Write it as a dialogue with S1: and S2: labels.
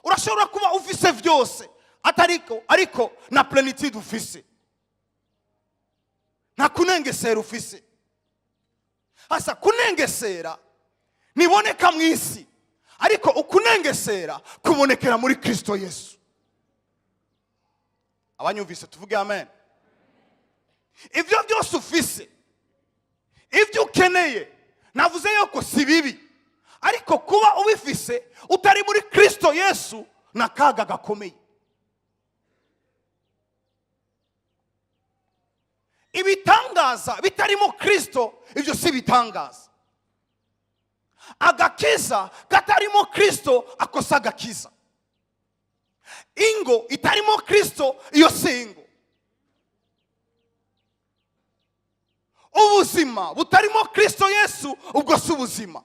S1: Urashobora kuba ufise byose atariko, ariko na plenitude ufise, nta kunengesera ufise. Hasa kunengesera niboneka mu isi, ariko ukunengesera kubonekera muri Kristo Yesu. Abanyumvise tuvuge amen. Ibyo byose ufise, ibyo ukeneye, navuze yuko si bibi, ariko kuba ubifise utari muri Kristo Yesu ni akaga gakomeye. Ibitangaza bitarimo Kristo, ibyo si ibitangaza. Agakiza katarimo Kristo, ako si agakiza. Ingo itarimo Kristo, iyo si ingo. Ubuzima butarimo Kristo Yesu, ubwo si ubuzima.